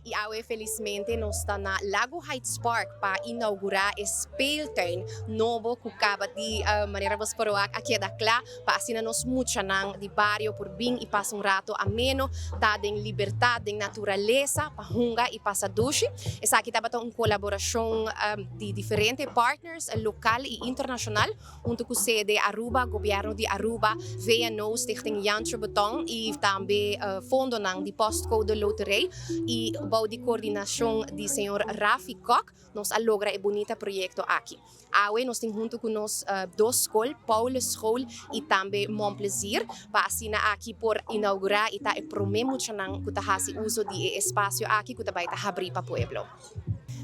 Y awe felizmente nos ta na Lago Heights Park pa inaugura e speeltuin nobo cu caba di manera bo por wak a keda cla pa asina nos muchanan di bario por bin y pasa un rato ameno, ta den libertad, den naturalesa pa hunga y pasa dushi. Esaki tabata un colaboracion di diferente partners local y internacional hunto cu CD Aruba, Gobierno di Aruba, VNO, Stichting Jantje Beton y tambe fondonan di Postcode Loterij y bou di coordinacion di señor Rafi Kok nos a logra e bunita proyecto aki. Awe nos tin hunto cu nos dos scol, Paulus School y tambe Mon Plaisir, pa asina aki por inaugura y ta e prome muchanan cu ta haci uso di e espacio aki cu ta bay ta habri pa pueblo.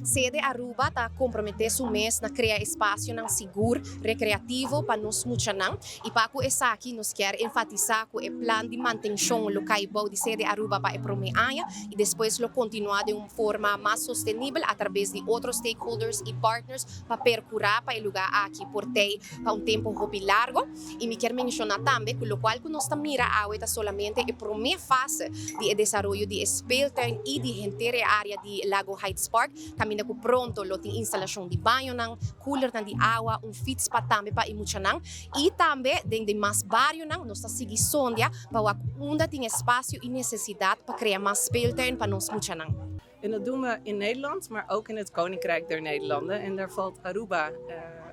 Sede Aruba ta compromete su mes na crea espacionan sigur, recreativo pa nos muchanan y pa cu esaki nos kier enfatisa cu e plan di mantencion lo cay bou di Sede Aruba pa e prome aña y despues lo continua den un forma mas sostenibel a traves di otro stakeholders y partners pa percura pa e lugar aki por tey pa un tempo hopi largo. Y mi kier menciona tambe cu locual cu nos ta mira awe ta solamente e prome fase di e desaroyo di e speeltuin y di henter e area di Lago Heights Park, caminda cu pronto lo tin instalacion di bañonan, coolernan di awa, un fietspad tambe pa e muchanan y tambe den demas barionan nos ta sigui sondia pa wak unda tin espacio y necesidad pa crea mas speeltuin pa nos muchanan. En dat doen we in Nederland, maar ook in het Koninkrijk der Nederlanden. En daar valt Aruba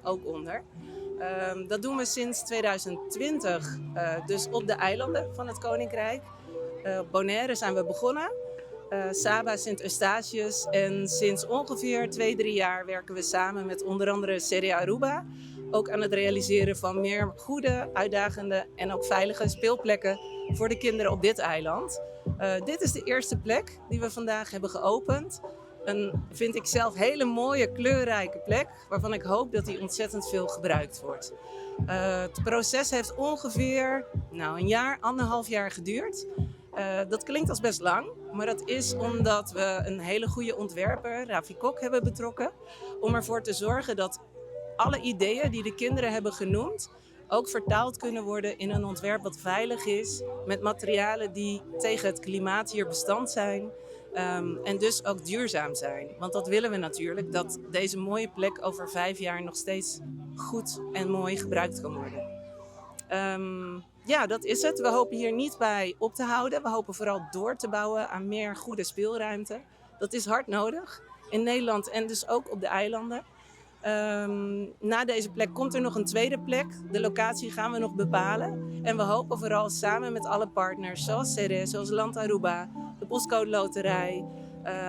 ook onder. Dat doen we sinds 2020, dus op de eilanden van het Koninkrijk. Bonaire zijn we begonnen, Saba, Sint Eustatius. En sinds ongeveer 2, 3 jaar werken we samen met onder andere CDA Aruba. Ook aan het realiseren van meer goede, uitdagende en ook veilige speelplekken voor de kinderen op dit eiland. Dit is de eerste plek die we vandaag hebben geopend. Een, vind ik zelf, hele mooie, kleurrijke plek waarvan ik hoop dat die ontzettend veel gebruikt wordt. Het proces heeft ongeveer, nou, een jaar, anderhalf jaar geduurd. Dat klinkt als best lang, maar dat is omdat we een hele goede ontwerper, Rafi Kok, hebben betrokken. Om ervoor te zorgen dat alle ideeën die de kinderen hebben genoemd ook vertaald kunnen worden in een ontwerp wat veilig is, met materialen die tegen het klimaat hier bestand zijn en dus ook duurzaam zijn. Want dat willen we natuurlijk, dat deze mooie plek over 5 jaar nog steeds goed en mooi gebruikt kan worden. Ja, dat is het. We hopen hier niet bij op te houden. We hopen vooral door te bouwen aan meer goede speelruimte. Dat is hard nodig in Nederland en dus ook op de eilanden. Na deze plek komt er nog een tweede plek. De locatie gaan we nog bepalen. En we hopen vooral samen met alle partners, zoals CD, zoals Land Aruba, de Postcode Loterij,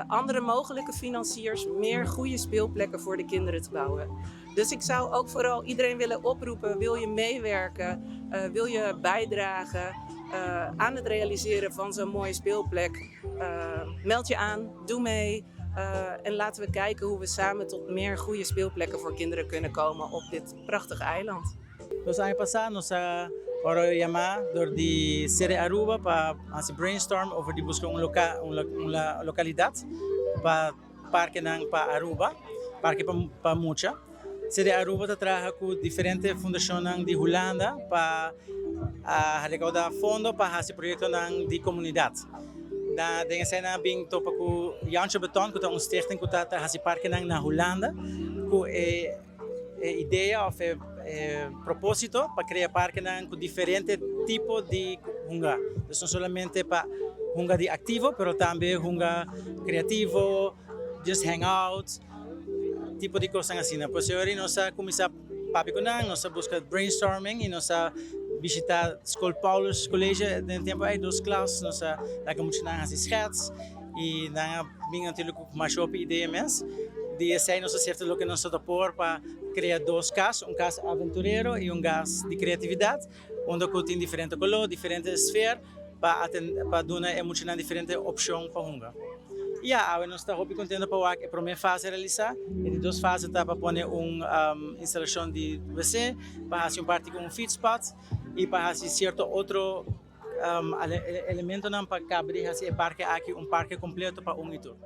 andere mogelijke financiers, meer goede speelplekken voor de kinderen te bouwen. Dus ik zou ook vooral iedereen willen oproepen: wil je meewerken, wil je bijdragen aan het realiseren van zo'n mooie speelplek? Meld je aan, doe mee. En laten we kijken hoe we samen tot meer goede speelplekken voor kinderen kunnen komen op dit prachtige eiland. Dus aña pasa nos a wordo yama door di Cede Aruba pa haci brainstorm over di busca un localidad pa parkenan pa Aruba, parke pa mucha. Cede Aruba ta traha cu diferente fundacion di Hulanda pa recauda fondo pa haci proyectonan di comunidad. Na den esey nan a bin topa cu Jantje Beton, cu ta un stichting cu ta haci parkenan na Hulanda, cu e idea of e proposito pa crea parkenan cu diferente tipo di hunga. Dus no solamente pa hunga di activo, pero tambe hunga creativo, just hang out, tipo di cos asina. Pues awor nos a cuminsa papia cu nan, nos a busca brainstorming y nos a bishita School Paulus College den tempo ey dos klas, nos a laga mucha nan haci schets y nan a bin natuurlijk cu mas hopi idea mes. Di esey nos a acepta loke nos ta por pa crea dos cas, un cas aventurero y un cas di creatividad, unda cu tin diferente color, diferente sfeer, pa duna e muchanan diferente opcion pa hunga. Ja, awe nos ta hopi contento pa e prome fase realisa. E di dos fase ta pa pone un instalacion di WC, pa haci un parti cu un fietspad y pa haci cierto otro elementonan pa caba di haci e parke aki un parke completo pa un y tur.